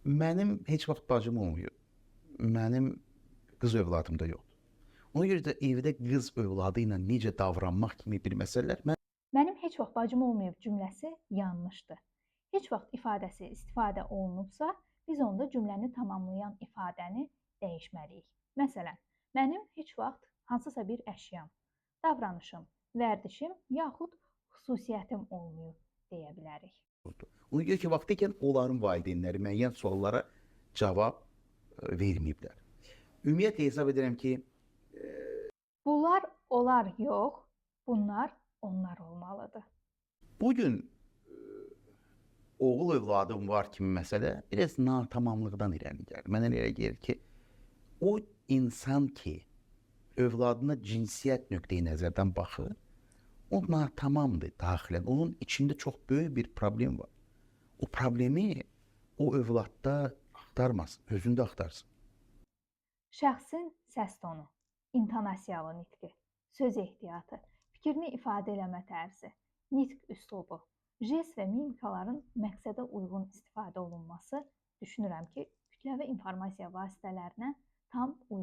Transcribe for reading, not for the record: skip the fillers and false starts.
Mənim heç vaxt bacım olmayıb. Mənim qız övladım da yoxdur. Ona görə də evdə qız övladı ilə necə davranmaq kimi bir məsələlər mən Mənim heç vaxt bacım olmayıb cümləsi yanlışdır. Heç vaxt ifadəsi istifadə olunubsa, biz onda cümləni tamamlayan ifadəni dəyişməliyik. Məsələn, mənim heç vaxt hansısa bir əşyam, davranışım, vərdişim yaxud xüsusiyyətim olmayıb deyə bilərik. Yoxdur. Ona görə ki, vaxtilə onların valideynləri müəyyən suallara cavab verməyiblər. Ümumiyyətlə hesab edirəm ki, Bunlar onlar yox, bunlar onlar olmalıdır. Bu gün oğul övladım var kimi məsələ biraz natamamlıqdan irəli gəlir. Mənə elə gəlir ki, o insan ki, övladına cinsiyyət nöqteyi nəzərdən baxır, o natamamdır daxilən. Onun içində çox böyük bir problem var. O problemi o övladda axtarmasın, özündə axtarsın. Şəxsin səs tonu, intonasiyalı nitqi, söz ehtiyatı, fikrini ifadə eləmə tərzi, nitq üslubu, jest və mimikaların məqsədə uyğun istifadə olunması düşünürəm ki, kütləvi informasiya vasitələrinə tam uyğundur.